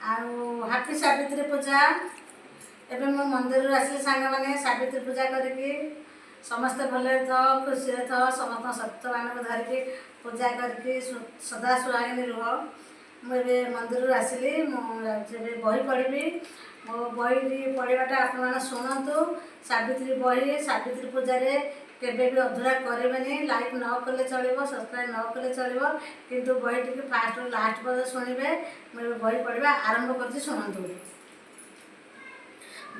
ଆଉ ହାପି ସାବିତ୍ରୀ ପୂଜା। ଏବେ ମୁଁ ମନ୍ଦିରରୁ ଆସିଲି ସାଙ୍ଗମାନେ, ସାବିତ୍ରୀ ପୂଜା କରିକି। ସମସ୍ତେ ଭଲରେ ଥାଅ, ଖୁସିରେ ଥାଅ, ସମସ୍ତଙ୍କ ସତ୍ୟମାନଙ୍କୁ ଧରିକି ପୂଜା କରିକି ସଦା ସୁହାଗିନୀ ରୁହ। ମୁଁ ଏବେ ମନ୍ଦିରରୁ ଆସିଲି। ମୁଁ ଯାଉଛି ଏବେ ବହି ପଢ଼ିବି। ମୋ ବହି ପଢ଼ିବାଟା ଆପଣମାନେ ଶୁଣନ୍ତୁ। ସାବିତ୍ରୀ ବହି ସାବିତ୍ରୀ ପୂଜାରେ କେବେ ବି ଅଧୁରା କରିବେନି। ଲାଇକ୍ ନ କଲେ ଚଳିବ, ସବସ୍କ୍ରାଇବ୍ ନ କଲେ ଚଳିବ, କିନ୍ତୁ ବହିଟିକୁ ଫାଷ୍ଟରୁ ଲାଷ୍ଟ ପର୍ଯ୍ୟନ୍ତ ଶୁଣିବେ। ମୁଁ ଏବେ ବହି ପଢ଼ିବା ଆରମ୍ଭ କରୁଛି, ଶୁଣନ୍ତୁ।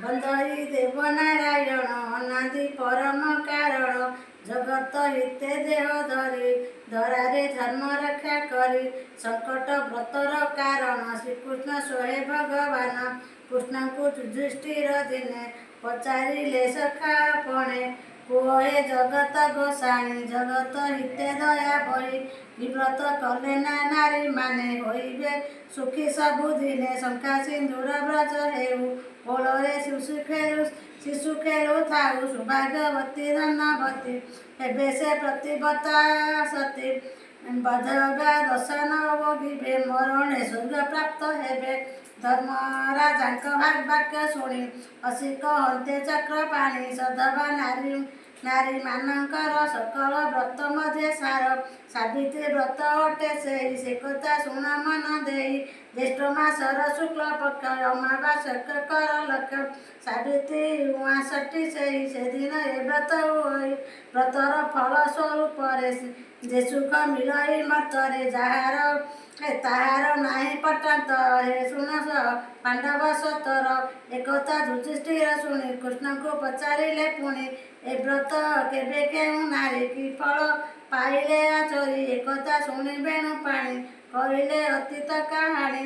ବନ୍ଦଇ ଦେବ ନାରାୟଣ, ଅନାଦି ପରମ କାରଣ। ଜଗତ ହିତେ ଦେହ ଧରି, ଧରାରେ ଧର୍ମ ରକ୍ଷା କରି। ସଙ୍କଟ ବ୍ରତର କାରଣ, ଶ୍ରୀକୃଷ୍ଣ ସ୍ୱୟଂ ଭଗବାନ। କୃଷ୍ଣଙ୍କୁ ଯୁଧିଷ୍ଠିର ଦିନେ ପଚାରିଲେ ସଖା ପଣେ, କୁହ ହେ ଜଗତ ଗୋସାଣୀ, ଜଗତ ହିତେ ଦୟା ବହି କି ବ୍ରତ କଲେ ନା ନାରୀ ମାନେ ହୋଇବେ ସୁଖୀ ସବୁଦିନେ? ଶଙ୍ଖା ସିନ୍ଦୁର ବ୍ରଜ ହେଉ, କୋଳରେ ଶିଶୁ ଖେଳୁଥାଉ, ସୌଭାଗ୍ୟବତୀ ଧନବତୀ ହେବେ ସେ ପତିବ୍ରତା ସତୀ, ବିଧବା ଦୋଷ ନ ଭୋଗିବେ, ମରଣେ ସ୍ୱର୍ଗ ପ୍ରାପ୍ତ ହେବେ। ଧର୍ମରାଜାଙ୍କ ବାକ୍ୟ ଶୁଣି ହସି କହନ୍ତେ ଚକ୍ରପାଣି, ସଧବା ନାରୀମାନଙ୍କର ସକଳ ବ୍ରତ ମଧ୍ୟେ ସାର ସାବିତ୍ରୀ ବ୍ରତ ଅଟେ ସେଇ। ସେ କଥା ଶୁଣ ମନ ଦେଇ। ଜ୍ୟେଷ୍ଠ ମାସର ଶୁକ୍ଳ ପକ୍ଷ, ଅମାବାସ୍ୟା କର ଲକ୍ଷ୍ୟ, ସାବିତ୍ରୀ ଉଆସଟି ସେଇ, ସେଦିନ ଏ ବ୍ରତ ହୋଇ। ବ୍ରତର ଫଳ ସ୍ୱରୂପରେ ଯେ ସୁଖ ମିଳଇ ମର୍ତ୍ତ୍ୟରେ, ଯାହାର ତାହାର ନାହିଁ ପଟାନ୍ତର। ହେ ଶୁଣ ପାଣ୍ଡବ ସତ୍ୱର। ଏକଥା ଯୁଧିଷ୍ଠିର ଶୁଣି କୃଷ୍ଣଙ୍କୁ ପଚାରିଲେ ପୁଣି, ଏ ବ୍ରତ କେବେ କେଉଁ ନାରୀ, କି ଫଳ ପାଇଲେ ଆଚରି? ଏକଥା ଶୁଣି ବେଣୁ ପାଣି କହିଲେ ଅତୀତ କାହାଣୀ।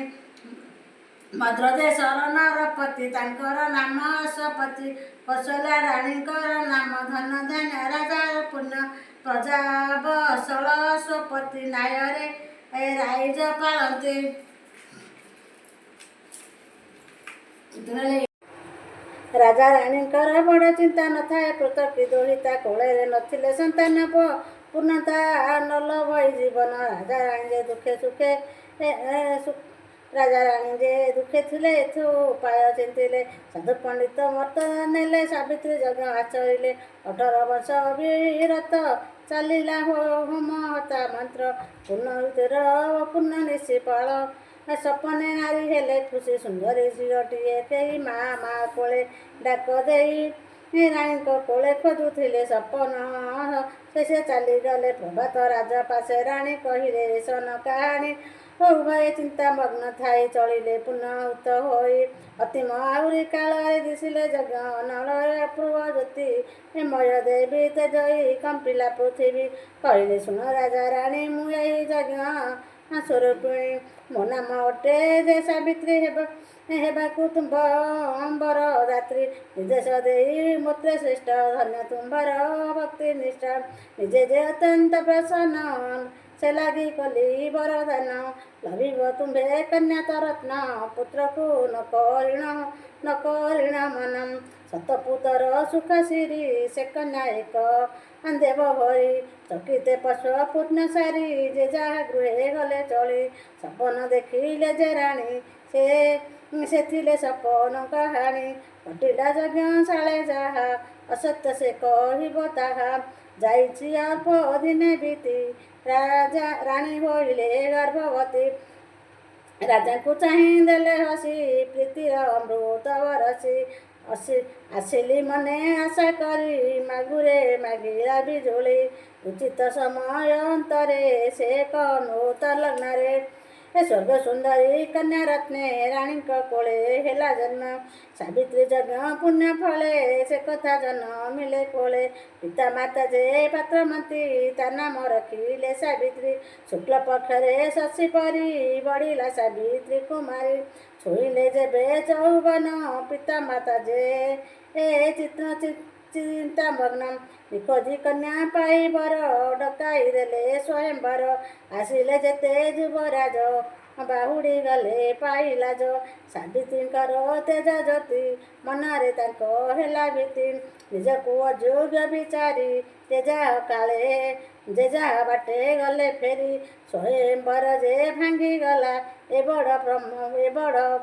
ମଦ୍ରଦେଶର ନରପତି, ତାଙ୍କର ନାମ ଅଶ୍ୱପତି। କୌଶଲ୍ୟା ରାଣୀଙ୍କର ନାମ, ଧନ ଧାନ୍ୟ ରାଜାର ପୁଣ୍ୟ। ପ୍ରଜାବତ୍ସଳ ଅଶ୍ୱପତି ନ୍ୟାୟରେ ରାଇଜ ପାଳନ୍ତି। ରାଜା ରାଣୀଙ୍କର ବଡ଼ ଚିନ୍ତା, ନଥାଏ ପୁତ୍ର ଦୋହିତା। କୋଳରେ ନଥିଲେ ସନ୍ତାନ, ପୂର୍ଣ୍ଣତା ନ ଲଭଇ ଜୀବନ। ରାଜା ରାଣୀ ଯେ ଦୁଃଖେ ଥିଲେ, ଏଥୁ ଉପାୟ ଚିନ୍ତିଲେ। ସାଧୁ ପଣ୍ଡିତ ମତ ନେଲେ, ସାବିତ୍ରୀ ଯଜ୍ଞ ଆଚରିଲେ। 18 ବର୍ଷ ଅବିରତ ଚାଲିଲା ହୋମ ହୋତା ମନ୍ତ୍ର। ପୂର୍ଣ୍ଣ ପୂର୍ଣ୍ଣ ନିଶି ଫଳ, ସପନେ ନାରୀ ହେଲେ ଖୁସି। ସୁନ୍ଦରୀ ଝିଅଟିଏ କେହି ମା ମା କୋଳେ ଡାକ ଦେଇ ରାଣୀଙ୍କ କୋଳେ ଖୋଜୁଥିଲେ। ସପନ ସେ ସେ ଚାଲିଗଲେ ପ୍ରଭାତ ରାଜ ପାଶେ, ରାଣୀ କହିଲେ ସନ କାହାଣୀ। ଉଭୟ ଚିନ୍ତାମଗ୍ନ ଥାଇ ଚଳିଲେ ପୂର୍ଣ୍ଣାହୁତ ହୋଇ। ଅତିମ ଆହୁରି କାଳରେ ଦିଶିଲେ ଯଜ୍ଞ ଅନଳରେ ଅପୂର୍ବ ଜ୍ୟୋତିର୍ମୟ ଦେବୀ, ତେଜଇ କମ୍ପିଲା ପୃଥିବୀ। କହିଲେ, ଶୁଣ ରାଜା ରାଣୀ, ମୁଁ ଏହି ଯଜ୍ଞ ସ୍ୱରୂପିଣୀ। ମୋ ନାମ ଅଟେ ଯେ ସାବିତ୍ରୀ, ହେବାକୁ ତୁମ୍ଭ ବର ଦାତ୍ରୀ। ନିର୍ଦ୍ଦେଶ ଦେଇ ମୋତେ ଶ୍ରେଷ୍ଠ, ଧନ୍ୟ ତୁମ୍ଭର ଭକ୍ତି ନିଷ୍ଠା। ନିଜେ ଯେ ଅତ୍ୟନ୍ତ ପ୍ରସନ୍ନ, ସେ ଲାଗି କଲି ବରଦାନ। ଲଭିବ ତୁମ୍ଭେ କନ୍ୟା ରତ୍ନ, ପୁତ୍ରକୁ ନ କରିଣ ମନ। ଶତପୁତ୍ର ସୁଖ ଶିରୀ, ସେ କନ୍ୟା ଏକ ଦେବ ଭରି। ଚକିତେ ପଶ୍ଵ ପୂର୍ଣ୍ଣ ସାରି, ଯେ ଯାହା ଗୃହେ ଗଲେ ଚଳି। ସପନ ଦେଖିଲେ ଯେ ରାଣୀ, ସେ ଥିଲେ ସପନ କାହାଣୀ। ଘଟିଲା ଯଜ୍ଞଶାଳେ ଯାହା, ଅସତ୍ୟ ସେ କହିବ ତାହା। ଯାଇଛି ଅଳ୍ପ ଦିନେ ବିତି, ରାଜା ରାଣୀ ହୋଇଲେ ଗର୍ଭବତୀ। ରାଜାଙ୍କୁ ଚାହିଁ ଦେଲେ ହସି, ପ୍ରୀତିର ଅମୃତ ବରସି। ଆସିଲି ମନେ ଆଶା କରି, ମାଗୁରେ ମାଗିଲା ବିଜୁଳି। ଉଚିତ ସମୟ ଅନ୍ତରେ, ସେ ଏକ ନୂତ ଲଗ୍ନରେ, ଏ ସ୍ୱର୍ଗ ସୁନ୍ଦରୀ କନ୍ୟା ରତ୍ନେ ରାଣୀଙ୍କ କୋଳେ ହେଲା ଜନ୍ମ। ସାବିତ୍ରୀ ଯଜ୍ଞ ପୁଣ୍ୟ ଫଳେ, ସେ କଥା ଜନମିଲେ କୋଳେ। ପିତା ମାତା ଯେ ପାତ୍ରମନ୍ତୀ, ତା ନାମ ରଖିଲେ ସାବିତ୍ରୀ। ଶୁକ୍ଳ ପକ୍ଷରେ ଶଶୀ ପରି ବଢ଼ିଲା ସାବିତ୍ରୀ କୁମାରୀ। ଛୁଇଁଲେ ଯେବେ ଯୌବନ, ପିତା ମାତା ଯେ ଏ ଚିତ୍ର ଚିନ୍ତାମଗ୍ନ। ନିଖୋଜି କନ୍ୟା ପାଇବର, ଡକାଇ ଦେଲେ ସ୍ୱୟଂବର। ଆସିଲେ ଯେତେ ଯୁବରାଜ, ବାହୁଡ଼ି ଗଲେ ପାଇଲାଜ। ସାବିତ୍ରୀଙ୍କର ତେଜ ଜ୍ୟୋତି, ମନରେ ତାଙ୍କ ହେଲା ଭୀତି। ନିଜକୁ ଅଯୋଗ୍ୟ ବିଚାରି, ତେଜା କାଳେ ଯେ ଯାହା ବାଟେ ଗଲେ ଫେରି। ସ୍ୱୟଂବର ଯେ ଭାଙ୍ଗିଗଲା, ଏ ବଡ଼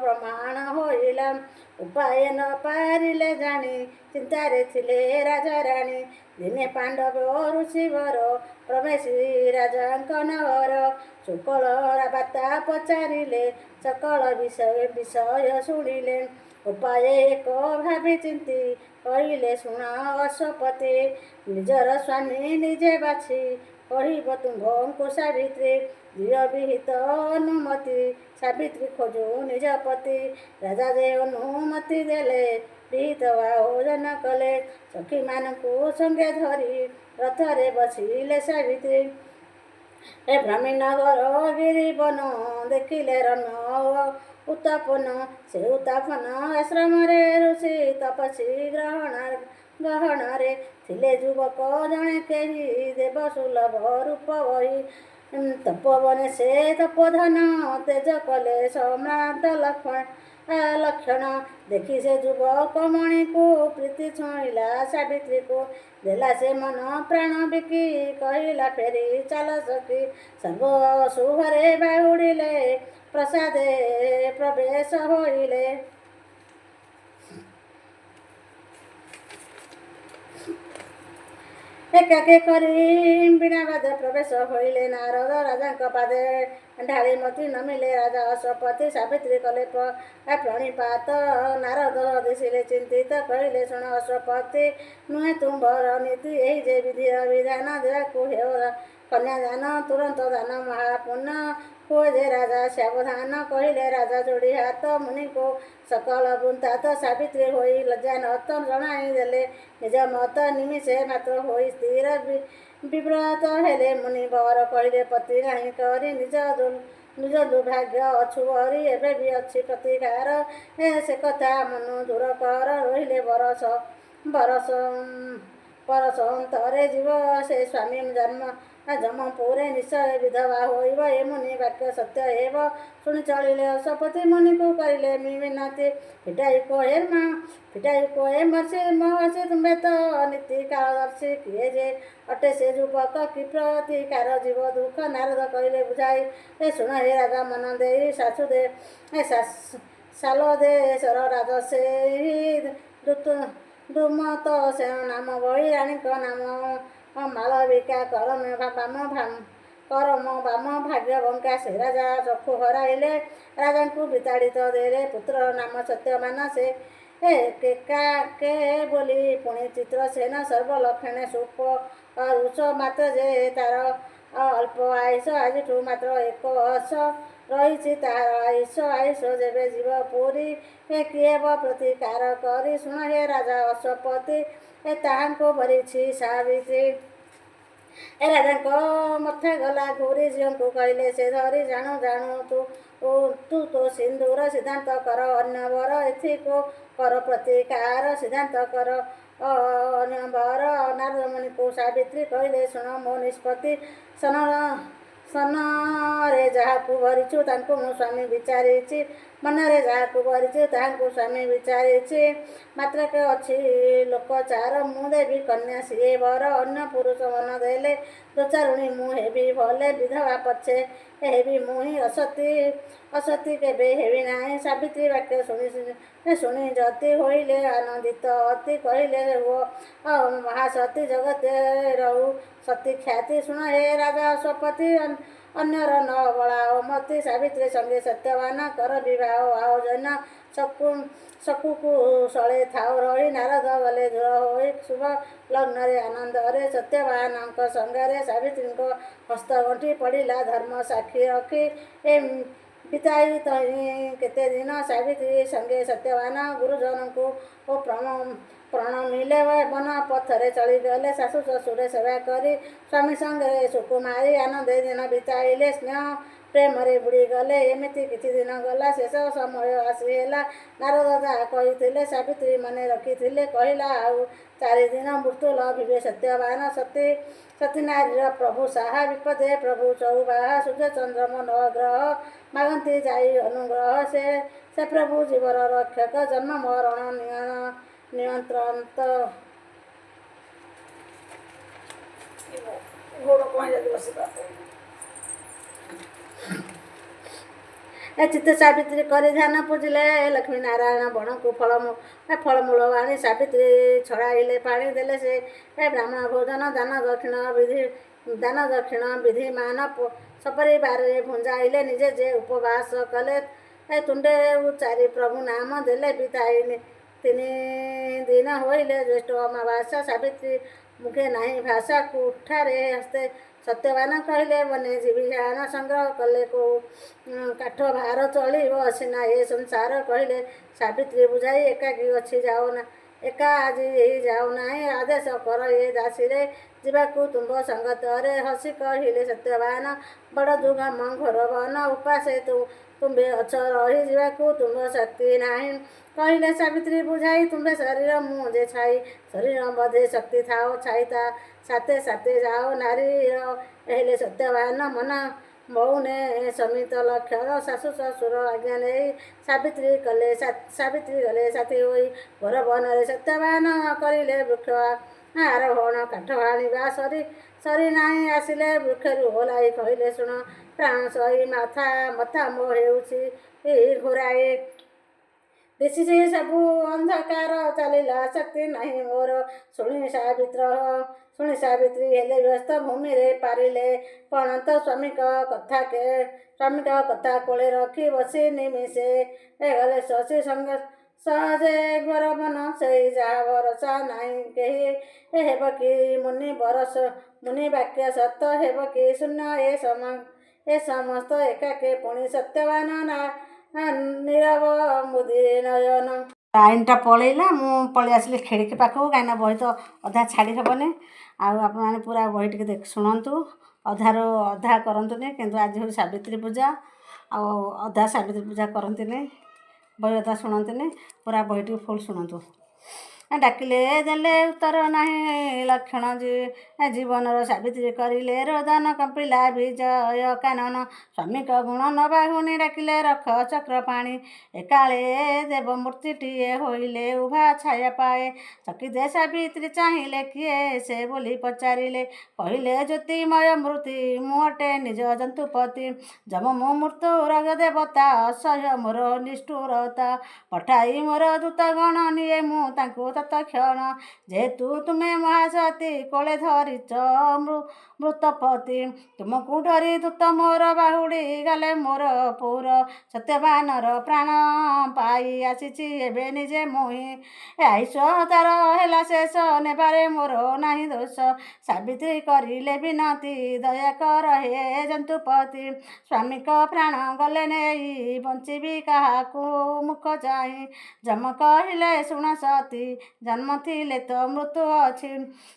ପ୍ରମାଣ ହୋଇଲା। ଉପାୟ ନ ପାରିଲେ ଜାଣି, ଚିନ୍ତାରେ ଥିଲେ ରାଜାରାଣୀ। ଦିନେ ପାଣ୍ଡବ ଋଷିବର ପ୍ରବେଶି ରାଜାଙ୍କ ନଗର। ଶୁକଳ ବାର୍ତ୍ତା ପଚାରିଲେ, ସକଳ ବିଷୟ ଶୁଣିଲେ। ଉପାୟ ଏକ ଭାବି ଚିନ୍ତି କହିଲେ, ଶୁଣ ଅଶ୍ୱପତି, ନିଜର ସ୍ୱାମୀ ନିଜେ ବାଛି କହିବ ତୁମ୍ଭଙ୍କୁ ସାବିତ୍ରୀ। ଦିଅ ବିହିତ ଅନୁମତି, ସାବିତ୍ରୀ ଖୋଜୁ ନିଜ ପତି। ରାଜା ଯେ ଅନୁମତି ଦେଲେ, ବିହିତ ଆୟୋଜନ କଲେ। ସଖୀମାନଙ୍କୁ ସଙ୍ଗେ ଧରି ରଥରେ ବସିଲେ ସାବିତ୍ରୀ। ଏ ଭ୍ରମି ନଗର ଗିରିବନ, ଦେଖିଲେ ରମ୍ୟ ଉତପନ। ସେ ଉତପନ ଆଶ୍ରମରେ ଋଷି ତପସ୍ୱୀ ଗହଣରେ ଥିଲେ ଯୁବକ ଜଣେ କେହି, ଦେବ ସୁଲଭ ରୂପ ବହି। ତପୋବନେ ସେ ତପୋଧନ ତେଜ କଲେ ସମ୍ଭ୍ରାନ୍ତ ଲକ୍ଷଣ। ଦେଖି ସେ ଯୁବକ ମଣିକୁ, ପ୍ରୀତି ଛୁଇଁଲା ସାବିତ୍ରୀକୁ। ଦେଲା ସେ ମନ ପ୍ରାଣ ବିକି, କହିଲା ଫେରି ଚାଲ ସଖୀ। ସର୍ବ ଶୁଭରେ ବାହୁଡ଼ିଲେ, ପ୍ରାସାଦେ ପ୍ରବେଶ ହୋଇଲେ। ଏକାକେ କରି ବୀଣାବାଦ୍ୟ ପ୍ରବେଶ ହୋଇଲେ। ନାରଦ ରାଜାଙ୍କ ପାଦେ ଢାଳି ମତି ନମିଲେ ରାଜା ଅଶ୍ୱପତି। ସାବିତ୍ରୀ କଲେ ପ୍ରଣିପାତ। ନାରଦ ଦିଶିଲେ ଚିନ୍ତିତ, କହିଲେ ଶୁଣ ଅଶ୍ୱପତି, ନୁହେଁ ତୁମ୍ଭର ନୀତି ଏହି ଯେ ବିଧିର ବିଧାନ। ଦେବାକୁ ହେଉ କନ୍ୟାଦାନ, ତୁରନ୍ତ ଦାନ ମହାପୁଣ୍ୟ ହୁଏ ଯେ ରାଜା ସାବଧାନ। କହିଲେ ରାଜା ଯୋଡ଼ି ହାତ ମୁନିଙ୍କୁ ସକଳ ବୃତ୍ତାନ୍ତ। ସାବିତ୍ରୀ ହୋଇ ଲଜ୍ଜାନତ ଜଣାଇ ଦେଲେ ନିଜ ମତ। ନିମିଷେ ମାତ୍ର ହୋଇ ସ୍ଥିର ବିବ୍ରତ ହେଲେ ମୁନି ବର। କହିଲେ ପତି ନାହିଁ କରି ନିଜ ଦୁର୍ଭାଗ୍ୟ ଅଛୁ ବରି। ଏବେ ବି ଅଛି ପ୍ରତିକାର, ସେ କଥା ମନୁ ଦୂର କର। ରହିଲେ ବରଷ ବରଷ ପରସ ଅନ୍ତରେ ଯିବ ସେ ସ୍ୱାମୀ ଜନ୍ମ ଯମପୁରେ, ନିଶ୍ଚୟ ବିଧବା ହୋଇବ। ଏ ମୁନି ବାକ୍ୟ ସତ୍ୟ ହେବ ଶୁଣି ଚଳିଲେ ଅଶ୍ୱପତି, ମୁନିକୁ କରିଲେ ମିନତି। ଫିଟାଇ କହେ ମା ଫିଟାଇ କହେ ମହର୍ଷି ମହର୍ଷି, ତୁମ୍ଭେ ତ ନୀତି କାଳଦର୍ଶୀ। କିଏ ଯେ ଅଟେ ସେ ଯୁବକ, କି ପ୍ରତିକାର ଜୀବ ଦୁଃଖ? ନାରଦ କହିଲେ ବୁଝାଇ, ଏ ଶୁଣ ହେ ରାଜା ମନ ଦେଇ। ଶାଶୁ ଦେ ଏ ଶାଲ ଦେଶର ରାଜ ସେହି ଦୁମତ ସେ ନାମ ବହି, ରାଣୀଙ୍କ ନାମ ମାଳବିକା। କରମ ବାମ ଭାଗ୍ୟ ବଙ୍କା, ସେ ରାଜା ଚକ୍ଷୁ ହରାଇଲେ। ରାଜାଙ୍କୁ ବିତାଡ଼ିତ ଦେଲେ, ପୁତ୍ରର ନାମ ସତ୍ୟବାନ ସେ କେ ବୋଲି। ପୁଣି ଚିତ୍ରସେନ ସର୍ବଲକ୍ଷଣେ ସୁପରୁଷ, ମାତ୍ର ଯେ ତାର ଅଳ୍ପ ଆୟୁଷ। ଆଜିଠୁ ମାତ୍ର ଏକ ବର୍ଷ ରହିଛି ତାହାର ଆୟୁଷ। ଆୟୁଷ ଯେବେ ଯିବ ପୁରୀ, କିଏ ହେବ ପ୍ରତିକାର କରି? ଶୁଣ ହେ ରାଜା ଅଶ୍ୱପତି, ଏ ତାହାଙ୍କୁ ବରିଛି ସାବିତ୍ରୀ। ଏ ରାଜାଙ୍କ ମଥା ଗଲା ଘୂରି, ଝିଅଙ୍କୁ କହିଲେ ସେ ଧରି, ଜାଣୁ ଜାଣୁ ତୁ ତୋ ସିନ୍ଦୁର। ସିଦ୍ଧାନ୍ତ କର ଅନ୍ୟ ବର, ଏଥିକୁ କର ପ୍ରତିକାର। ସିଦ୍ଧାନ୍ତ କର ଅନ୍ୟ ବର। ନାରଦ ମୁନିକୁ ସାବିତ୍ରୀ କହିଲେ, ଶୁଣ ମୋ ନିଷ୍ପତ୍ତି। ସନରେ ଯାହାକୁ ବରିଛୁ ତାଙ୍କୁ ମୁଁ ସ୍ୱାମୀ ବିଚାରିଛି। ମନରେ ଯାହାକୁ ବରିଛୁ ତାହାଙ୍କୁ ସ୍ୱାମୀ ବିଚାରିଛି। ମାତ୍ରକେ ଅଛି ଲୋକଚାର, ମୁଁ ଦେବି କନ୍ୟା ସିଏ ବର। ଅନ୍ୟ ପୁରୁଷ ମନ ଦେଲେ ଦୋଚାରୁଣୀ ମୁଁ ହେବି ଭଲେ। ବିଧବା ପଛେ ହେବି ମୁହିଁ, ଅସତୀ ଅସତୀ କେବେ ହେବି ନାହିଁ। ସାବିତ୍ରୀ ବାକ୍ୟ ଶୁଣି ଶୁଣି ଯତି ହୋଇଲେ ଆନନ୍ଦିତ ଅତି। କହିଲେ ହୁଅ ମହାସତୀ, ଜଗତେ ରହୁ ସତୀ ଖ୍ୟାତି। ଶୁଣ ହେ ରାଜା ଅଶ୍ୱପତି, ଅନ୍ୟର ନ ବଳାଅ ମତି। ସାବିତ୍ରୀ ସଙ୍ଗେ ସତ୍ୟବାନ କର ବିବାହ ଆୟୋଜନ। ଶକୁକୁ ଶଳେ ଥାଉ ରହି। ନାରଦ ଗଲେ ଦୂର ହୋଇ। ଶୁଭ ଲଗ୍ନରେ ଆନନ୍ଦରେ ସତ୍ୟବାନଙ୍କ ସଙ୍ଗରେ ସାବିତ୍ରୀଙ୍କ ହସ୍ତଗଣ୍ଠି ପଡ଼ିଲା। ଧର୍ମ ସାକ୍ଷୀ ରଖି ଏ ବିତାଇ ତହିଁ କେତେ ଦିନ। ସାବିତ୍ରୀ ସଙ୍ଗେ ସତ୍ୟବାନ ଗୁରୁଜନଙ୍କୁ ଓ ପ୍ରଣମିଲେ, ବନ ପଥରେ ଚଳିଗଲେ। ଶାଶୁ ଶ୍ୱଶୁର ସେବା କରି ସ୍ୱାମୀ ସଙ୍ଗରେ ସୁକୁମାରୀ ଆନନ୍ଦେ ଦିନ ବିତାଇଲେ, ସ୍ନେହ ପ୍ରେମରେ ବୁଡ଼ିଗଲେ। ଏମିତି କିଛି ଦିନ ଗଲା, ଶେଷ ସମୟ ଆସି ହେଲା। ନାରଦ ଯାହା କହିଥିଲେ ସାବିତ୍ରୀ ମନେ ରଖିଥିଲେ। କହିଲା ଆଉ 4 ଦିନ ମୃତ୍ୟୁ ଲଭିବେ ସତ୍ୟବାନ। ସତୀ ସତୀ ନାରୀର ପ୍ରଭୁ ସାହା, ବିପଦେ ପ୍ରଭୁ ଚଉବାହା। ସୂର୍ଯ୍ୟ ଚନ୍ଦ୍ର ନବଗ୍ରହ ମାଗନ୍ତି ଯାଇ ଅନୁଗ୍ରହ। ସେ ପ୍ରଭୁ ଜୀବର ରକ୍ଷକ, ଜନ୍ମ ମରଣ ନିୟନ୍ତ୍ରନ୍ତ। ଗୋଡ଼ କ'ଣ ହେଇଯାଉଛି ବସିବା। ଏ ଚିତ୍ତ ସାବିତ୍ରୀ କରି ଧ୍ୟାନ ପୂଜିଲେ ଲକ୍ଷ୍ମୀ ନାରାୟଣ। ବଣକୁ ଫଳମୂଳ ଆଣି ସାବିତ୍ରୀ ଛଡ଼ାଇଲେ, ପାଣି ଦେଲେ ସେ ଏ ବ୍ରାହ୍ମଣ ଭୋଜନ। ଦାନ ଦକ୍ଷିଣ ବିଧିମାନ ସପରିବାରରେ ଭୁଞ୍ଜାଇଲେ, ନିଜେ ଯେ ଉପବାସ କଲେ। ଏ ତୁଣ୍ଡେ ଉଚ୍ଚାରି ପ୍ରଭୁ ନାମ ଦେଲେ ବିତାଇ। 3 ଦିନ ହୋଇଲେ ଜ୍ୟେଷ୍ଠ ଅମାବାସ୍ୟା, ସାବିତ୍ରୀ ମୁଖେ ନାହିଁ ଭାଷା। କୁଠାର ହସ୍ତେ ସତ୍ୟବାନ କହିଲେ, ବନେ ଯିବି ଧ୍ୟାନ ସଂଗ୍ରହ କଲେ କୋଉ କାଠ ଭାର, ଚଳିବ ସିନା ଏ ସଂସାର। କହିଲେ ସାବିତ୍ରୀ ବୁଝାଇ, ଏକାକୀ ଅଛି ଯାଅ ନା ଏକା ଆଜି ଏହି ଯାଉ ନାହିଁ, ଆଦେଶ କର ଏ ଦାସୀରେ ଯିବାକୁ ତୁମ୍ଭ ସଙ୍ଗତରେ। ହସି କହିଲେ ସତ୍ୟବାନ, ବଡ଼ ଦୁର୍ଗମ ଘୋର ବନ, ଉପାସେ ତୁମ୍ଭେ ଅଛ, ରହିଯିବାକୁ ତୁମ୍ଭ ଶକ୍ତି ନାହିଁ। କହିଲେ ସାବିତ୍ରୀ ବୁଝାଇ, ତୁମ୍ଭେ ଶରୀର ମୁଁ ଯେ ଛାଇ, ଶରୀର ମଧ୍ୟେ ଶକ୍ତି ଥାଅ ଛାଇ, ତା ସାଥେ ସାଥେ ଯାଅ ନାରୀର। ହେଲେ ସତ୍ୟବାନ ମନ ମୌନେ ସମିତ ଲକ୍ଷଣ, ଶାଶୁ ଶ୍ୱଶୁର ଆଜ୍ଞା ନେଇ ସାବିତ୍ରୀ ଗଲେ ସାଥୀ ହୋଇ। ଘୋର ବନରେ ସତ୍ୟବାନ କରିଲେ ବୃକ୍ଷ ଆରୋହଣ, କାଠ ଆଣିବା ସରି ସରି ନାହିଁ, ଆସିଲେ ବୃକ୍ଷରୁ ଓହ୍ଲାଇ। କହିଲେ, ଶୁଣ ପ୍ରାଣ ସହି, ମାଥା ମଥା ମୋ ହେଉଛି ଘୁରାଇ, ଦିଶିଛି ସବୁ ଅନ୍ଧକାର, ଚାଲିଲା ଶକ୍ତି ନାହିଁ ମୋର। ଶୁଣି ସାବିତ୍ରୀ ହେଲେ ବ୍ୟସ୍ତ, ଭୂମିରେ ପାରିଲେ ପଣତ। ସ୍ୱାମୀଙ୍କ କଥା କୋଳେ ରଖି ବସି ନିମିଷେ ଏ ଗଲେ ଶଶୀ ସଙ୍ଗ ସହଜେ। ଘୋର ବନ ସେଇ ଯାହା ଭରସା ନାହିଁ କେହି, ଏ ହେବ କି ମୁନି ବରସ ମୁନି ବାକ୍ୟ ସତ, ହେବ କି ଶୂନ୍ୟ ଏ ସମସ୍ତ। ଏକାକେ ପୁଣି ସତ୍ୟବାନ ନା ନୀରବ ମୁଦି ନୟନ। ଲାଇନ୍ଟା ପଳେଇଲା, ମୁଁ ପଳେଇ ଆସିଲି ଖିଡ଼ିକି ପାଖକୁ, କାହିଁକିନା ବହି ତ ଅଧା ଛାଡ଼ି ହେବନି। ଆଉ ଆପଣମାନେ ପୁରା ବହି ଟିକେ ଦେଖ ଶୁଣନ୍ତୁ, ଅଧାରୁ ଅଧା କରନ୍ତୁନି। କିନ୍ତୁ ଆଜି ହେଉଛି ସାବିତ୍ରୀ ପୂଜା, ଆଉ ଅଧା ସାବିତ୍ରୀ ପୂଜା କରନ୍ତିନି, ବହି ଅଧା ଶୁଣନ୍ତିନି। ପୁରା ବହି ଟିକେ ଫୁଲ୍ ଶୁଣନ୍ତୁ। ଡାକିଲେ ଦେଲେ ଉତ୍ତର ନାହିଁ ଲକ୍ଷଣ ଜୀବନର, ସାବିତ୍ରୀ କରିଲେ ରୋଦନ, କମ୍ପିଲା ବିଜୟ କାନନ। ସ୍ୱାମୀଙ୍କ ଗୁଣ ନ ବାହୁନି ଡାକିଲେ ରଖ ଚକ୍ରପାଣି। ଏକାଳେ ଦେବ ମୂର୍ତ୍ତିଟିଏ ହୋଇଲେ ଉଭା ଛାୟା ପାଏ। ଚକିତେ ସାବିତ୍ରୀ ଚାହିଁଲେ, କିଏ ସେ ବୋଲି ପଚାରିଲେ। କହିଲେ ଜ୍ୟୋତିମୟ ମୂର୍ତ୍ତି, ମୁଁ ଅଟେ ନିଜ ଜନ୍ତୁପତି। ଯମ ମୁଁ ମୃତ୍ୟୁର ଦେବତା, ଅସହ୍ୟ ମୋର ନିଷ୍ଠୁରତା। ପଠାଇ ମୋର ଦୂତ ଗଣ, ନିଏ ମୁଁ ତାଙ୍କୁ ତତ୍କ୍ଷଣ। ଯେହେତୁ ତୁମେ ମହାସତୀ, କୋଳେ ଧରିଛ ମୃତପତି, ତୁମକୁ ଡରି ଦୂତ ମୋର ବାହୁଡ଼ି ଗଲେ ମୋର ପୁର। ସତ୍ୟବାନର ପ୍ରାଣ ପାଇ ଆସିଛି ଏବେ ନିଜେ ମୁହିଁ, ଆୟୁଷ ତାର ହେଲା ଶେଷ, ନେବାରେ ମୋର ନାହିଁ ଦୋଷ। ସାବିତ୍ରୀ କରିଲେ ବିନତି, ଦୟା କର ହେ ଜନ୍ତୁପତି। ସ୍ୱାମୀଙ୍କ ପ୍ରାଣ ଗଲେ ନେଇ, ବଞ୍ଚିବି କାହାକୁ ମୁଖ ଚାହିଁ? ଯମ କହିଲେ, ଶୁଣ ସତୀ, ଜନ୍ମ ଥିଲେ ତ ମୃତ୍ୟୁ ଅଛି,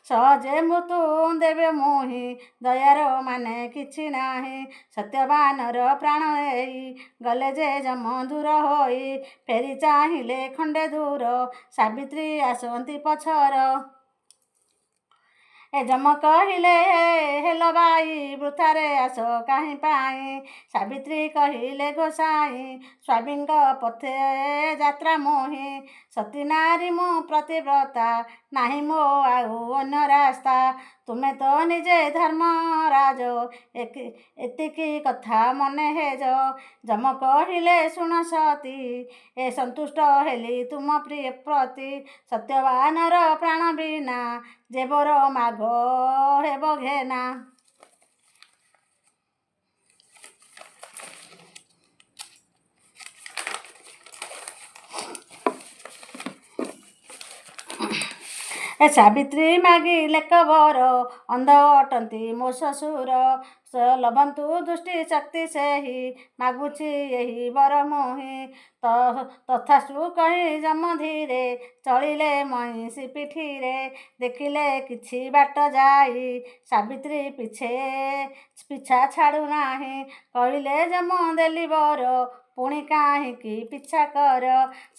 ସହଜେ ମୃତ୍ୟୁ ଦେବେ ମୁହିଁ, ଦୟାର ମାନେ କିଛି ନାହିଁ। ସତ୍ୟବାନର ପ୍ରାଣ ନେଇ ଗଲେ ଯେ ଯମ ଦୂର ହୋଇ, ଫେରି ଚାହିଁଲେ ଖଣ୍ଡେ ଦୂର, ସାବିତ୍ରୀ ଆସନ୍ତି ପଛର। ଏ ଯମ କହିଲେ, ହେଲ ଭାଇ, ବୃଥାରେ ଆସ କାହିଁ ପାଇଁ? ସାବିତ୍ରୀ କହିଲେ, ଗୋସାଇଁ, ସ୍ୱାମୀଙ୍କ ପଥେ ଯାତ୍ରା ମୁହିଁ, ସତୀ ନାରୀ ମୁଁ ପତିବ୍ରତା, ନାହିଁ ମୋ ଆଉ ଅନ୍ୟ ରାସ୍ତା। ତୁମେ ତ ନିଜେ ଧର୍ମରାଜ, ଏତିକି କଥା ମନେ ହେଜ। ଯମ କହିଲେ, ଶୁଣ ସତୀ, ଏ ସନ୍ତୁଷ୍ଟ ହେଲି ତୁମ ପ୍ରିୟ ପ୍ରତି। ସତ୍ୟବାନର ପ୍ରାଣ ବିନା ଯେ ବର ମାଗ ହେବ ଘେନା। ଏ ସାବିତ୍ରୀ ମାଗିଲେ ବର, ଅନ୍ଧ ଅଟନ୍ତି ମୋ ଶ୍ୱଶୁର, ଲଭନ୍ତୁ ଦୃଷ୍ଟି ଶକ୍ତି ସେହି, ମାଗୁଛି ଏହି ବର ମୁହିଁ। ତଥାସ୍ତୁ କହି ଯମ ଧୀରେ ଚଳିଲେ ମଇଁଷି ପିଠିରେ। ଦେଖିଲେ କିଛି ବାଟ ଯାଇ ସାବିତ୍ରୀ ପିଛା ଛାଡ଼ୁ ନାହିଁ। କହିଲେ ଯମ, ଦେଲି ବର। ପୁଣି କାହିଁକି ପିଛା କର?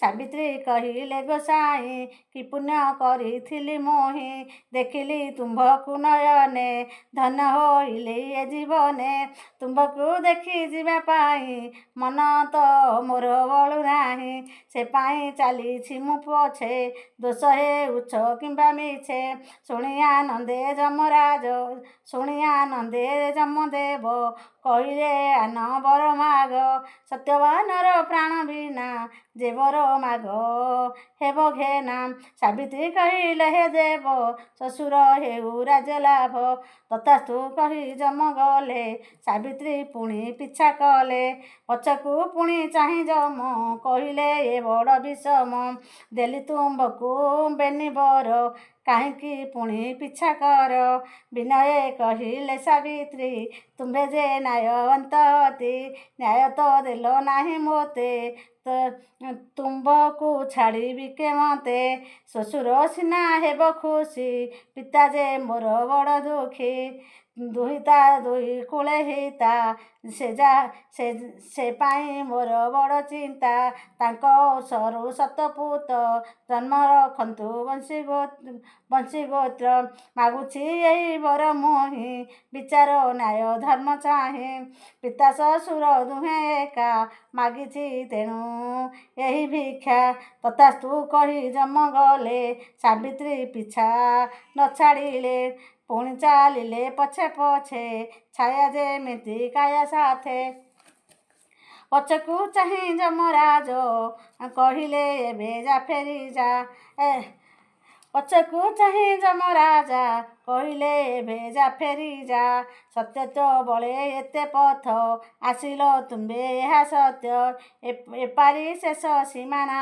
ସାବିତ୍ରୀ କହିଲେ ଗୋସାଇଁ, କି ପୁଣ୍ୟ କରିଥିଲି ମୁହିଁ, ଦେଖିଲି ତୁମ୍ଭକୁ ନୟନେ, ଧନ୍ୟ ହୋଇଲି ଏ ଜୀବନେ। ତୁମ୍ଭକୁ ଦେଖି ଯିବା ପାଇଁ ମନ ତ ମୋର ବଳୁ ନାହିଁ, ସେ ପାଇଁ ଚାଲିଛି ମୁଁ ପଛେ, ଦୋଷ ହେଉଛ କିମ୍ବା ମିଛେ। ଶୁଣି ଆନନ୍ଦେ ଯମରାଜ, ଶୁଣି ଆନନ୍ଦେ ଯମଦେବ କହିଲେ, ଆନ ବର ମାଗ। ସତ୍ୟବାନର ପ୍ରାଣ ବିନା ଯେ ବର ମାଗ ହେବ ଘେନା। ସାବିତ୍ରୀ କହିଲେ, ହେ ଦେବ, ଶ୍ୱଶୁର ହେଉ ରାଜ୍ୟ ଲାଭ। ତଥାସ୍ତୁ କହି ଯମ ଗଲେ, ସାବିତ୍ରୀ ପୁଣି ପିଛା କଲେ। ପଛକୁ ପୁଣି ଚାହିଁ ଯମ କହିଲେ, ଏ ବଡ଼ ବିଷମ, ଦେଲି ତୁମ୍ଭକୁ ବେନିବର, କାହିଁକି ପୁଣି ପିଛା କର? ବିନୟେ କହିଲେ ସାବିତ୍ରୀ, ତୁମ୍ଭେ ଯେ ନ୍ୟାୟବନ୍ତ ଅତି, ନ୍ୟାୟ ତ ଦେଲ ନାହିଁ ମୋତେ, ତୁମ୍ଭକୁ ଛାଡ଼ିବି କେମନ୍ତେ? ଶ୍ୱଶୁର ସିନା ହେବ ଖୁସି, ପିତା ଯେ ମୋର ବଡ଼ ଦୁଃଖୀ। ଦୁହିତା ଦୁଇ କୁଳେ ହିତା, ସେ ଯା ସେ ସେ ପାଇଁ ମୋର ବଡ଼ ଚିନ୍ତା। ତାଙ୍କ ଔରସରୁ ଶତପୁତ ଜନ୍ମ ରଖନ୍ତୁ ବଂଶୀ ଗୋତ୍ର। ମାଗୁଛି ଏହି ବର ମୁହିଁ, ବିଚାର ନ୍ୟାୟ ଧର୍ମ ଚାହିଁ। ପିତା ଶ୍ୱଶୁର ଦୁହେଁ ଏକା, ମାଗିଛି ତେଣୁ ଏହି ଭିକ୍ଷା। ତଥାସ୍ତୁ କହି ଯମ ଗଲେ, ସାବିତ୍ରୀ ପିଛା ନ ଛାଡ଼ିଲେ। ପୁଣି ଚାଲିଲେ ପଛେ ପଛେ, ଛାୟା ଯେମିତି କାୟା ସାଥେ। ପଛକୁ ଚାହିଁ ଯମରାଜ କହିଲେ, ଏବେ ଯା ଫେରି ଯା। ଏ ପଛକୁ ଚାହିଁ ଯମରାଜା କହିଲେ, ଏବେ ଯା ଫେରି ଯା। ସତ୍ୟ ତ ବଳେ ଏତେ ପଥ ଆସିଲ ତୁମ୍ଭେ, ଏହା ସତ୍ୟ। ଏପାରି ଶେଷ ସୀମା ନା,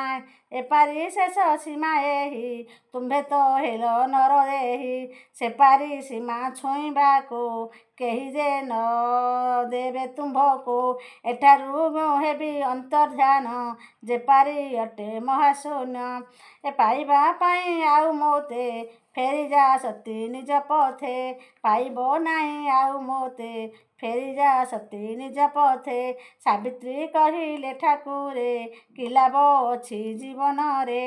ଏପାରି ଶେଷ ସୀମା ଏହି, ତୁମ୍ଭେ ତ ହେଲ ନରଦେହୀ। ସେପାରି ସୀମା ଛୁଇଁବାକୁ କେହି ଯେ ନ ଦେବେ ତୁମ୍ଭକୁ। ଏଠାରୁ ମୁଁ ହେବି ଅନ୍ତର୍ଧ୍ୟାନ, ଯେପାରି ଅଟେ ମହାଶୂନ୍ୟ। ଏ ପାଇବା ପାଇଁ ଆଉ ମୋତେ, ଫେରିଯା ସତୀ ନିଜ ପଥେ। ପାଇବ ନାହିଁ ଆଉ ମୋତେ, ଫେରିଯା ସତୀ ନିଜ ପଥେ। ସାବିତ୍ରୀ କହିଲେ, ଠାକୁରେ, କି ଲାଭ ଅଛି ଜୀବନରେ?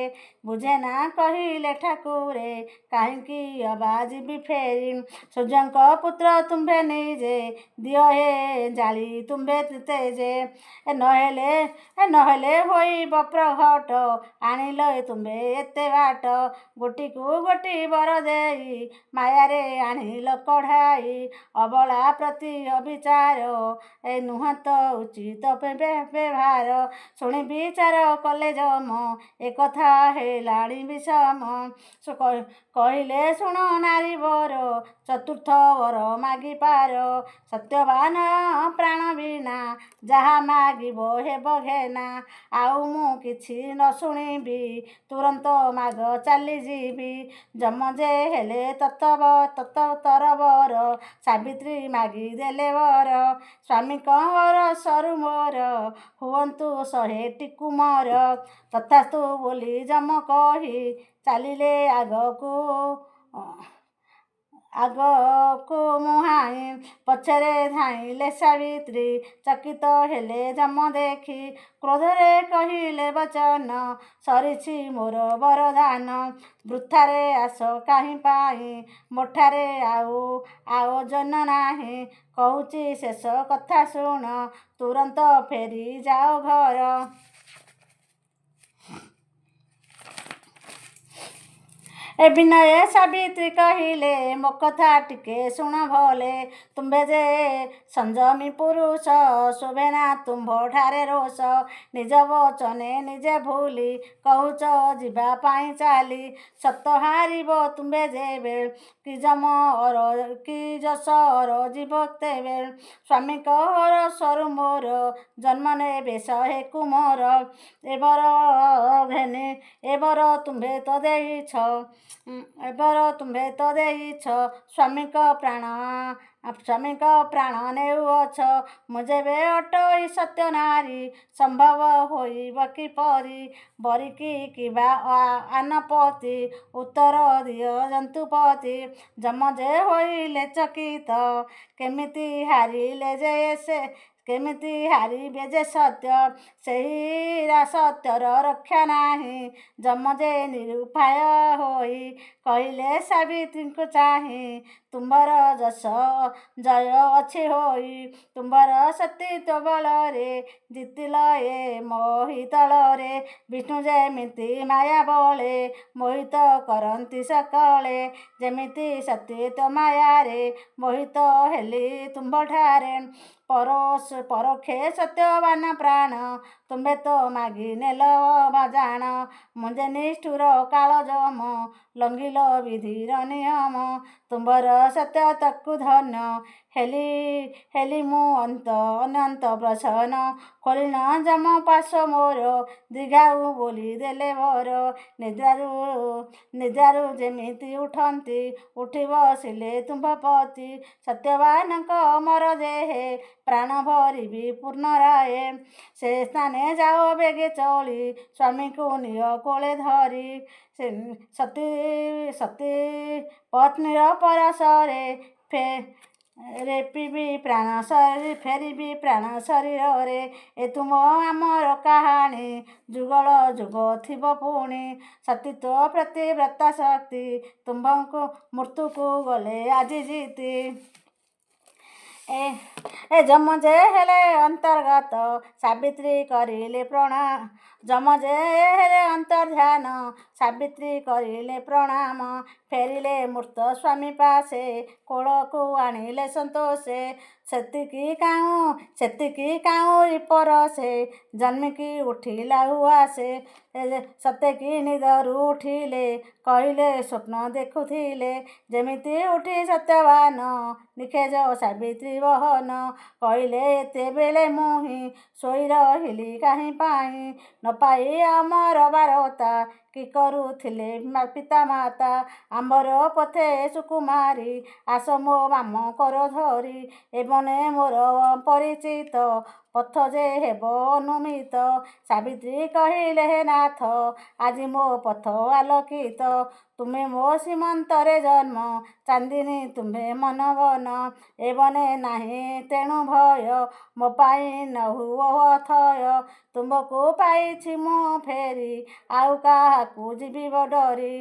ବୁଝେନା କହିଲେ ଠାକୁରେ, କାହିଁକି ଅବା ଯିବି ଫେରି? ସୂର୍ଯ୍ୟଙ୍କ ପୁତ୍ର ତୁମ୍ଭେ ନିଜେ, ଦିଅ ହେ ଜାଳି ତୁମ୍ଭେ ତେଜେ। ନହେଲେ ହୋଇବ ପ୍ରଘଟ, ଆଣିଲ ତୁମ୍ଭେ ଏତେ ବାଟ। ଗୋଟିକୁ ଗୋଟି ବର ଦେଇ ମାୟାରେ ଆଣିଲ କଢ଼ାଇ। ଅବଳା ପ୍ରତି ଅବିଚାର, ଏ ନୁହଁ ତ ଉଚିତ ବ୍ୟବହାର। ଶୁଣି ବିଚାର କଲେ ଯମ, ଏକଥା ହେଲାଣି ବିଷମ। କହିଲେ, ଶୁଣ ନାରୀବର, ଚତୁର୍ଥ ବର ମାଗିପାର। ସତ୍ୟବାନ ପ୍ରାଣ ବିନା ଯାହା ମାଗିବ ହେବ ଘେନା। ଆଉ ମୁଁ କିଛି ନ ଶୁଣିବି, ତୁରନ୍ତ ମାଗ ଚାଲିଯିବି। ଯମ ଯେ ହେଲେ ତରବର, ସାବିତ୍ରୀ ମାଗିଦେଲେ ବର। ସ୍ୱାମୀଙ୍କ ଔରସରୁ ମୋର ହୁଅନ୍ତୁ 100ଟି କୁମର। ତଥାସ୍ତୁ ବୋଲି ଯମ କହି ଚାଲିଲେ ଆଗକୁ ମୁହାଁଇ। ପଛରେ ଧାଇଁଲେ ସାବିତ୍ରୀ, ଚକିତ ହେଲେ ଯମ ଦେଖି। କ୍ରୋଧରେ କହିଲେ ବଚନ, ସରିଛି ମୋର ବରଦାନ। ବୃଥାରେ ଆସ କାହିଁ ପାଇଁ, ମୋଠାରେ ଆଉ ଆୟୋଜନ ନାହିଁ। କହୁଛି ଶେଷ କଥା ଶୁଣ, ତୁରନ୍ତ ଫେରି ଯାଅ ଘର। ଏ ବିନୟେ ସାବିତ୍ରୀ କହିଲେ, ମୋ କଥା ଟିକେ ଶୁଣ ଭଲେ। ତୁମ୍ଭେ ଯେ ସଂଯମୀ ପୁରୁଷ, ଶୋଭେନା ତୁମ୍ଭଠାରେ ରୋଷ। ନିଜ ବଚନେ ନିଜେ ଭୁଲି କହୁଛ ଯିବା ପାଇଁ ଚାଲି। ସତ ହାରିବ ତୁମ୍ଭେ ଯେବେ, କି ଯମ କି ଯଶ ଅରଜିବ ତେବେ? ସ୍ୱାମୀଙ୍କ ଔରସରୁ ମୋର ଜନ୍ମ ନେବେ 100 କୁମର। ଏ ବର ଘେନି ଏ ବର ତୁମ୍ଭେ ତ ଦେଇଛ, ଏ ବର ତୁମ୍ଭେ ତ ଦେଇଛ, ସ୍ୱାମୀଙ୍କ ପ୍ରାଣ ନେଉଅଛ। ମୁଁ ଯେବେ ଅଟଇ ସତ୍ୟ ନାରୀ, ସମ୍ଭବ ହୋଇବ କିପରି? ବରିକି କିମ୍ବା ଆନପତି, ଉତ୍ତର ଦିଅ ଜନ୍ତୁପତି। ଯମ ଯେ ହୋଇଲେ ଚକିତ, କେମିତି ହାରିଲେ ଯେ ସେ କେମିତି ହାରିବେ ଯେ ସତ୍ୟ? ସେହି ସତ୍ୟର ରକ୍ଷା ନାହିଁ। ଯମ ଯେ ନିରୁପାୟ ହୋଇ କହିଲେ ସାବିତ୍ରୀଙ୍କୁ ଚାହିଁ, ତୁମ୍ଭର ଯଶ ଜୟ ଅଛି ହୋଇ। ତୁମ୍ଭର ସତୀତ୍ୱ ବଳରେ ଜିତିଲ ଏ ମହୀତଳରେ। ବିଷ୍ଣୁ ଯେମିତି ମାୟା ବଳେ ମୋହିତ କରନ୍ତି ସକଳେ, ଯେମିତି ସତୀତ୍ୱ ମାୟାରେ ମୋହିତ ହେଲି ତୁମ୍ଭଠାରେ। ପରୋକ୍ଷେ ସତ୍ୟବାନ ପ୍ରାଣ ତୁମ୍ଭେ ତ ମାଗି ନେଲ ଜାଣ। ମୁଁ ଯେ ନିଷ୍ଠୁର କାଳ ଯମ, ଲଙ୍ଘିଲ ବିଧିର ନିୟମ। ତୁମ୍ଭର ସତ୍ୟତାକୁ ଧନ୍ୟ ହେଲି ମୁଁ ଅନନ୍ତ ପ୍ରସନ୍ନ। ଖୋଲିଣ ଯମ ପାଶ ମୋର, ଦୀର୍ଘାୟୁ ବୋଲି ଦେଲେ ବର। ନିଦ୍ରାରୁ ଯେମିତି ଉଠନ୍ତି, ଉଠି ବସିଲେ ତୁମ୍ଭ ପତି। ସତ୍ୟବାନଙ୍କ ଅମର ଦେହେ ପ୍ରାଣ ଭରିବି ପୂର୍ଣ୍ଣରାଏ। ସେ ସ୍ଥାନେ ଯାଅ ବେଗେ ଚଳି, ସ୍ୱାମୀକୁ ନିଅ କୋଳେ ଧରି। ସତୀ ପତ୍ନୀର ପରଶରେ ଫେରିବି ପ୍ରାଣ ଶରୀରରେ। ଏ ତୁମ ଆମର କାହାଣୀ, ଯୁଗଳ ଯୁଗ ଥିବ ପୁଣି। ସତୀତ୍ୱ ପତିବ୍ରତା ଶକ୍ତି ତୁମ୍ଭଙ୍କୁ ମୃତ୍ୟୁକୁ ଗଲେ ଆଜି ଜିତି। ଏ ଯମ ଯେ ହେଲେ ଅନ୍ତର୍ଗତ, ସାବିତ୍ରୀ କରିଲେ ପ୍ରଣାମ। ଯମ ଯେ ହେଲେ ଅନ୍ତର୍ଧ୍ୟାନ, ସାବିତ୍ରୀ କରିଲେ ପ୍ରଣାମ। ଫେରିଲେ ମୃତ ସ୍ୱାମୀ ପାଶେ, କୋଳକୁ ଆଣିଲେ ସନ୍ତୋଷେ। ସେତିକି କାଉଁରୀ ପରଶେ ଜନ୍ମିକି ଉଠିଲା ଉଆସେ। ସତେକି ନିଦରୁ ଉଠିଲେ, କହିଲେ ସ୍ୱପ୍ନ ଦେଖୁଥିଲେ। ଯେମିତି ଉଠି ସତ୍ୟବାନ ନିଖୋଜ ସାବିତ୍ରୀ ବହନ। କହିଲେ, ଏତେବେଳେ ମୁହିଁ ଶୋଇ ରହିଲି କାହିଁ ପାଇଁ? ନ ପାଇ ଅମର ବାରତା କି କରୁଥିଲେ ପିତାମାତା? ଆମ୍ଭର ପଥେ ସୁକୁମାରୀ, ଆସ ମୋ ବାମ କର ଧରି। ଏ ବନେ ମୋର ଅପରିଚିତ, ପଥ ଯେ ହେବ ଅନୁମିତ। ସାବିତ୍ରୀ କହିଲେ, ହେ ନାଥ, ଆଜି ମୋ ପଥ ଆଲୋକିତ। ତୁମେ ମୋ ସୀମନ୍ତରେ ଜନ୍ମ, ଚାନ୍ଦିନୀ ତୁମ୍ଭେ ମନବନ। ଏ ବନେ ନାହିଁ ତେଣୁ ଭୟ, ମୋ ପାଇଁ ନ ହୁଅ ଅଥୟ। ତୁମ୍ଭକୁ ପାଇଛି ମୁଁ ଫେରି, ଆଉ କାହାକୁ ଯିବି ଡରି?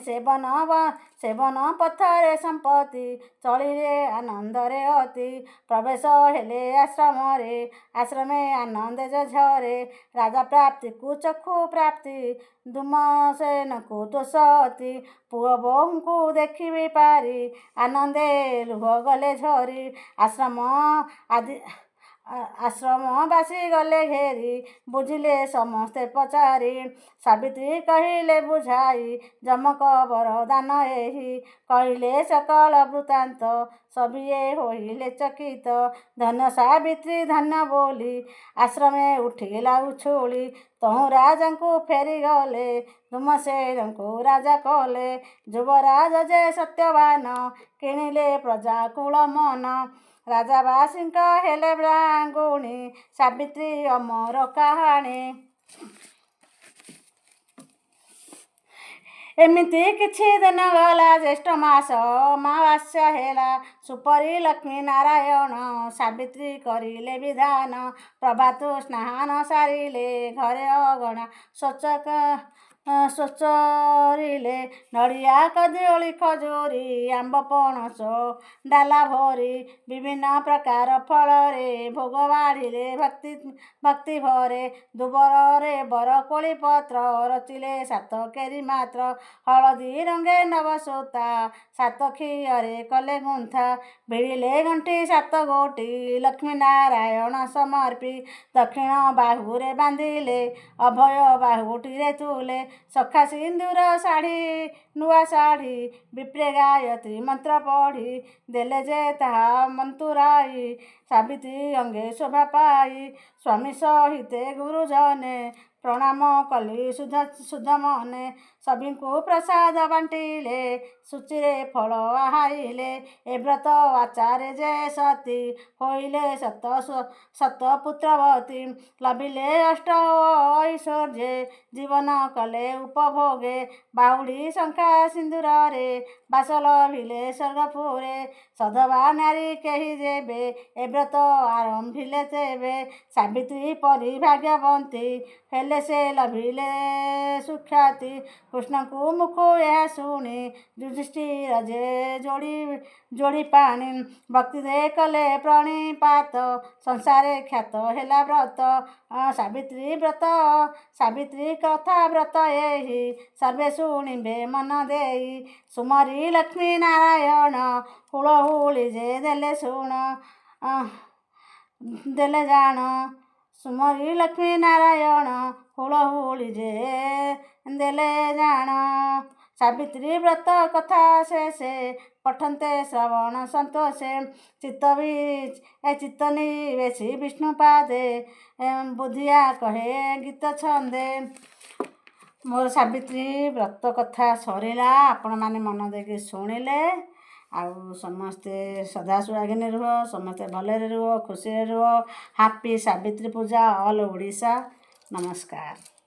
ସେ ବନ ପଥରେ ସମ୍ପତ୍ତି ଚଳିଲେ ଆନନ୍ଦରେ ଅତି। ପ୍ରବେଶ ହେଲେ ଆଶ୍ରମରେ, ଆଶ୍ରମେ ଆନନ୍ଦେ ଯେ ଝରେ। ରାଜା ପ୍ରାପ୍ତିକୁ ଚକ୍ଷୁ ପ୍ରାପ୍ତି, ଧୂମସେନକୁ ତୋଷ ଅତି। ପୁଅ ବୋହୂଙ୍କୁ ଦେଖିବି ପାରି, ଆନନ୍ଦେ ଲୁହ ଗଲେ ଝରି। ଆଶ୍ରମବାସୀ ଗଲେ ଘେରି, ବୁଝିଲେ ସମସ୍ତେ ପଚାରି। ସାବିତ୍ରୀ କହିଲେ ବୁଝାଇ, ଯମଙ୍କ ବରଦାନ ଏହି। କହିଲେ ସକଳ ବୃତ୍ତାନ୍ତ, ସଭିଏ ହୋଇଲେ ଚକିତ। ଧନ୍ୟ ସାବିତ୍ରୀ ଧନ୍ୟ ବୋଲି, ଆଶ୍ରମେ ଉଠିଲା ଉଛୁଳି। ତହୁଁ ରାଜାଙ୍କୁ ଫେରିଗଲେ, ଧୂମସେନଙ୍କୁ ରାଜା କଲେ। ଯୁବରାଜ ଯେ ସତ୍ୟବାନ, କିଣିଲେ ପ୍ରଜାକୁଳ ମନ। ରାଜାବାସୀଙ୍କ ହେଲେ ବ୍ରାଙ୍ଗୁଣୀ, ସାବିତ୍ରୀ ଅମର କାହାଣୀ। ଏମିତି କିଛି ଦିନ ଗଲା, ଜ୍ୟେଷ୍ଠ ମାସ ଅମାବାସ୍ୟା ହେଲା। ସୁପରି ଲକ୍ଷ୍ମୀ ନାରାୟଣ ସାବିତ୍ରୀ କରିଲେ ବିଧାନ। ପ୍ରଭାତୁ ସ୍ନାନ ସାରିଲେ, ଘରେ ଅଗଣା ସ୍ୱଚ୍ଛ କରିଲେ। ନଡ଼ିଆ କଦଳୀ ଖଜୁରୀ ଆମ୍ବ ପଣସ ଡାଲା ଭରି, ବିଭିନ୍ନ ପ୍ରକାର ଫଳରେ ଭୋଗ ବାଢ଼ିଲେ ଭକ୍ତି ଭରେ। ଦୁବରରେ ବରକୋଳି ପତ୍ର ରଚିଲେ 7 କେରି ମାତ୍ର। ହଳଦୀ ରଙ୍ଗେ ନବସୂତା ସାତ ଖିଅରେ କଲେ ଗୁନ୍ଥା। ଭିଡ଼ିଲେ ଗଣ୍ଠି 7 ଗୋଟି, ଲକ୍ଷ୍ମୀ ନାରାୟଣ ସମର୍ପି। ଦକ୍ଷିଣ ବାହୁରେ ବାନ୍ଧିଲେ, ଅଭୟ ବାହୁଟିରେ ତୁଲେ। ସଖା ସିନ୍ଦୁର ଶାଢ଼ୀ ନୂଆ ଶାଢ଼ୀ, ବିପ୍ରେ ଗାୟତ୍ରୀ ମନ୍ତ୍ର ପଢ଼ି। ଦେଲେ ଯେ ତାହା ମନ୍ତୁରାଇ, ସାବିତ୍ରୀ ଅଙ୍ଗେ ଶୋଭା ପାଇ। ସ୍ୱାମୀ ସହିତେ ଗୁରୁଜନେ ପ୍ରଣାମ କଲି ଶୁଦ୍ଧ ଶୁଦ୍ଧ ମନେ। ସଭିଙ୍କୁ ପ୍ରସାଦ ବାଣ୍ଟିଲେ, ଶୁଚିରେ ଫଳ ଆହାରିଲେ। ଏ ବ୍ରତ ଆଚାରେ ଯେ ସତୀ, ହୋଇଲେ ଶତ ଶତ ପୁତ୍ରବତୀ। ଲଭିଲେ ଅଷ୍ଟ ଐଶ୍ୱର୍ଯ୍ୟେ, ଜୀବନ କଲେ ଉପଭୋଗେ। ବାହୁଡ଼ି ଶଙ୍ଖା ସିନ୍ଦୁରରେ, ବାସ ଲଭିଲେ ସ୍ୱର୍ଗପୁରେ। ସଧବା ନାରୀ କେହି ଯେବେ ଏ ବ୍ରତ ଆରମ୍ଭିଲେ ତେବେ, ସାବିତ୍ରୀ ପରି ଭାଗ୍ୟବନ୍ତୀ ହେଲେ ସେ ଲଭିଲେ ସୁଖ୍ୟାତି। କୃଷ୍ଣଙ୍କୁ ମୁଖୁ ଏହା ଶୁଣି ଯୁଧିଷ୍ଠିର ଯେ ଯୋଡ଼ି ଯୋଡ଼ି ପାଣି, ଭକ୍ତିରେ କଲେ ପ୍ରଣିପାତ, ସଂସାରେ ଖ୍ୟାତ ହେଲା ବ୍ରତ। ସାବିତ୍ରୀ ବ୍ରତ, ସାବିତ୍ରୀ କଥା ବ୍ରତ ଏହି, ସର୍ବେ ଶୁଣିବେ ମନ ଦେଇ। ସୁମରି ଲକ୍ଷ୍ମୀ ନାରାୟଣ, ହୁଳହୁଳି ଯେ ଦେଲେ ଶୁଣ, ଦେଲେ ଜାଣ। ସୁମରି ଲକ୍ଷ୍ମୀ ନାରାୟଣ, ହୁଳହୁଳି ଯେ ଦେଲେ ଜାଣ। ସାବିତ୍ରୀ ବ୍ରତ କଥା ଶେଷେ, ପଠନ୍ତେ ଶ୍ରବଣ ସନ୍ତୋଷେ। ଚିତ୍ତ ବି ଏ ଚିତ୍ତ ନିବେଶି ବିଷ୍ଣୁ ପାଦେ, ବୁଦ୍ଧିଆ କହେ ଗୀତ ଛନ୍ଦେ। ମୋର ସାବିତ୍ରୀ ବ୍ରତ କଥା ସରିଲା। ଆପଣମାନେ ମନ ଦେଇକି ଶୁଣିଲେ। ଆଉ ସମସ୍ତେ ସଦା ସୁହାଗିନୀ ରୁହ, ସମସ୍ତେ ଭଲରେ ରୁହ, ଖୁସିରେ ରୁହ। ହାପି ସାବିତ୍ରୀ ପୂଜା ଅଲ୍ ଓଡ଼ିଶା। ନମସ୍କାର।